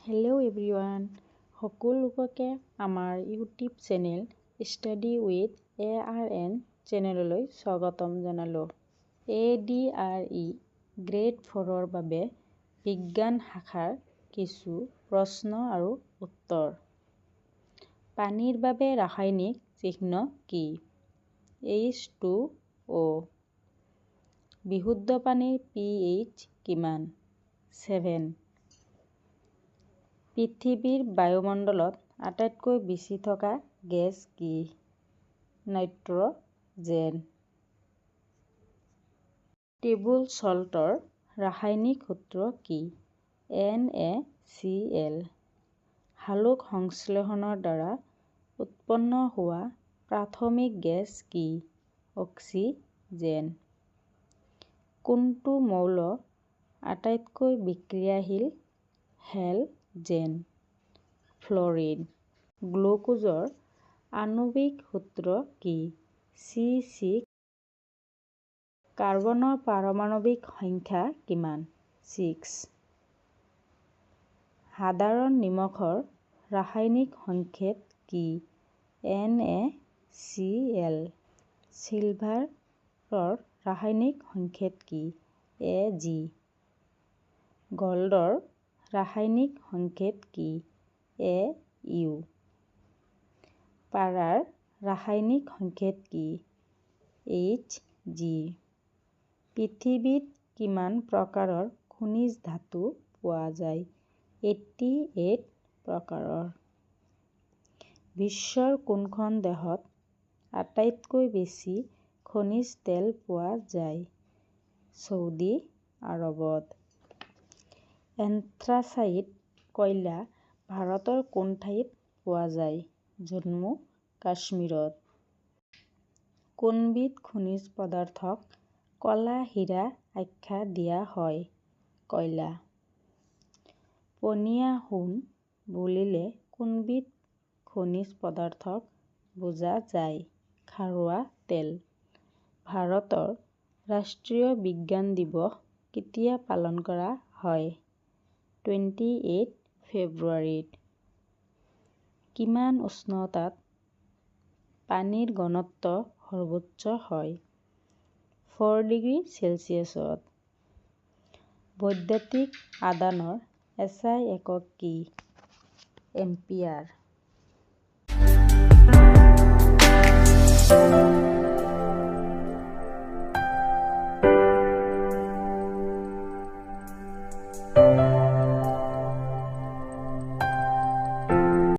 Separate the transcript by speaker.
Speaker 1: Hello' everyone, সকলোকে আমাৰ YouTube channel study with A R N চেনেললৈ স্বাগতম জনালোঁ। এডিআৰই গ্ৰেড ফ'ৰৰ বাবে বিজ্ঞান শাখাৰ কিছু প্ৰশ্ন আৰু উত্তৰ। পানীৰ বাবে ৰাসায়নিক চিহ্ন কি? H2O। বিশুদ্ধ পানীৰ পিএইচ কিমান? 7। পৃথিৱীৰ বায়ুমণ্ডলত আটাইতকৈ বেছি থকা গেছ কি? নাইট্ৰজেন। টেবুল চল্টৰ ৰাসায়নিক সূত্ৰ কি? NaCl। সালোক সংশ্লেষণৰ দ্বাৰা উৎপন্ন হোৱা প্ৰাথমিক গেছ কি? অক্সিজেন। কোনটো মৌল আটাইতকৈ বিক্ৰিয়াশীল? হেলজেন। ফ্লৰিন। গ্লুকোজৰ আণৱিক সূত্ৰ কি? C6। কাৰ্বনৰ পাৰমাণৱিক সংখ্যা কিমান? 6। সাধাৰণ নিমখৰ ৰাসায়নিক সংকেত কি? NaCl। চিলভাৰৰ ৰাসায়নিক সংকেত কি? Ag। গল্ডৰ ৰাসায়নিক সংকেত কি? Au। পাৰাৰ ৰাসায়নিক সংকেত কি? Hg। পৃথিৱীত কিমান প্ৰকাৰৰ খনিজ ধাতু পোৱা যায়? 88 প্ৰকাৰৰ। বিশ্বৰ কোনখন দেশত আটাইতকৈ বেছি খনিজ তেল পোৱা যায়? ছৌদি আৰৱত। এন্থ্ৰাচাইট কয়লা ভাৰতৰ কোন ঠাইত পোৱা যায়? জম্মু কাশ্মীৰত। কোনবিধ খনিজ পদাৰ্থক ক'লা হীৰা আখ্যা দিয়া হয়? কয়লা। পনীয়া সোণ বুলিলে কোনবিধ খনিজ পদাৰ্থক বুজা যায়? খাৰুৱা তেল। ভাৰতৰ ৰাষ্ট্ৰীয় বিজ্ঞান দিৱস কেতিয়া পালন কৰা হয়? 28 ফেব্ৰুৱাৰীত। কিমান উষ্ণতাত পানীৰ ঘনত্ব সৰ্বোচ্চ হয়? 4 ডিগ্ৰী চেলছিয়াছত। বৈদ্যুতিক আধানৰ এছআই একক কি? এম্পিয়াৰ।